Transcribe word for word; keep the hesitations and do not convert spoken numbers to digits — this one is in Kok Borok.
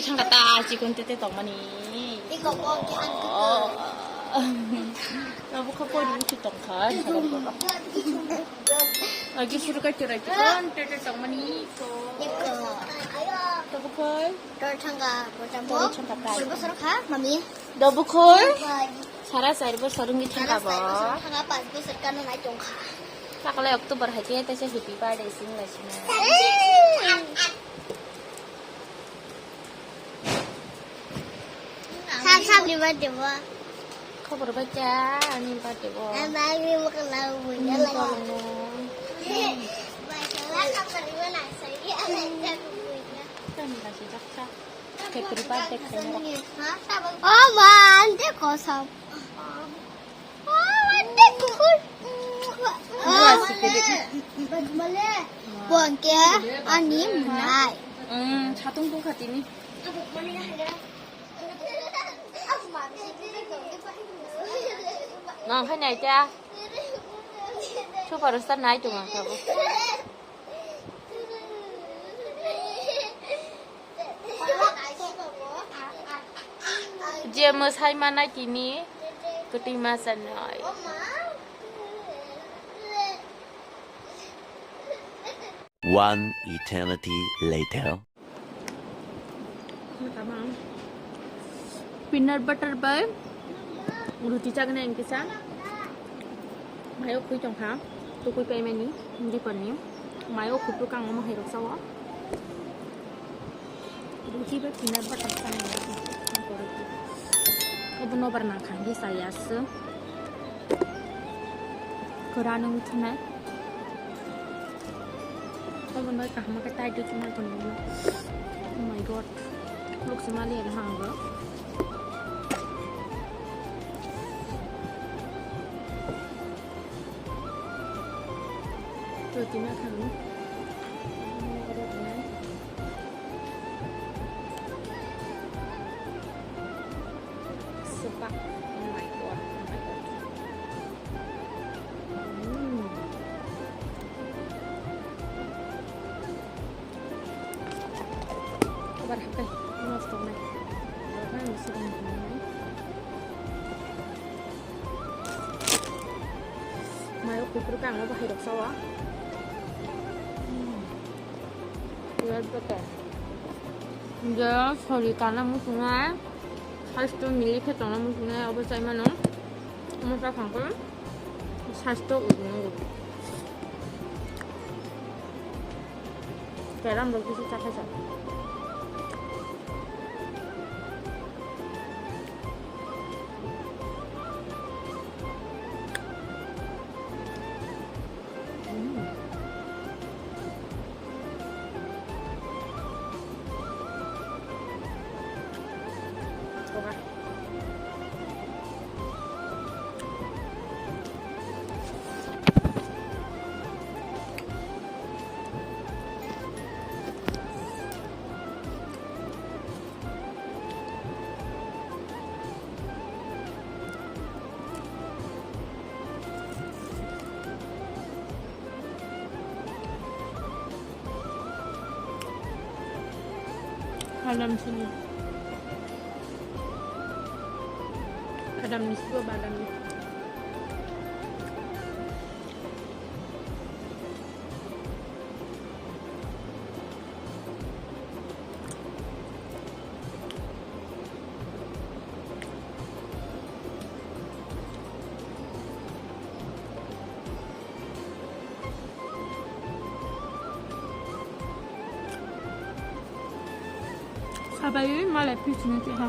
Thangka ta chikon tete tongmani. Iko ko ki an ko. Oh. Abo kha pori uchi tongkha. Agi suru kai chora chikon tete tongmani. Iko. Tabuk koi. Tor thangka, tor thangka. Tor thangka ta. Bosor kha, mami. Tabuk koi. Sara sari bosor wngwi thangka bo. Sara sari bosor thangka, pas bosor kano nai tongkha. Takalai October hai khe taisa happy birthday sing lai sina. Sa, sa, ni birthday bo. Khobor bacha, ani birthday bo. Ani birthday bo kala bo, hmm, ya la. Tolong. Bacha la ka pari wala sa, ya la ja ko bo ya. Kan la si jak sa. Happy birthday khaina. Oh, man, de kosam. Buang ke ani mwnai. Hmm, satung tungkha tini. Nang khai nai ta. Superstar nai tung ang kabo. Je mwsai manai tini kwtwi ma chanai. One eternity later. Peanut butter bai ruti chaknai ang kisa. Mayo khwi tongkha, tukui paimani, diporni. Mayo khupru kang omo hai rok sao. Ruti bai peanut butter chaknai ang kisa. Obo nobar nang kha, hingke saya se. Kwran wng thunai. Obo bai kaham khe tai twi tongma tongma. Oh my God. Lok se mali ele hang go. Twi tongma thang. Sepak. Oh my God. Oh my God. Hmm. Abar hape. Nosto nai. Abar nai musi nai. Mayo kupru kang no bahai rok sawa. Hmm. Birat better. Hingke sori kana muchungnai, saisto milik khe tongna muchungnai, obo chai mano. Omo cha phang khe saisto ujungo. Keram rok kisa cha khe cha. Badam sini. Badam ni sini, badam ni. Sabai malai pichini tiha.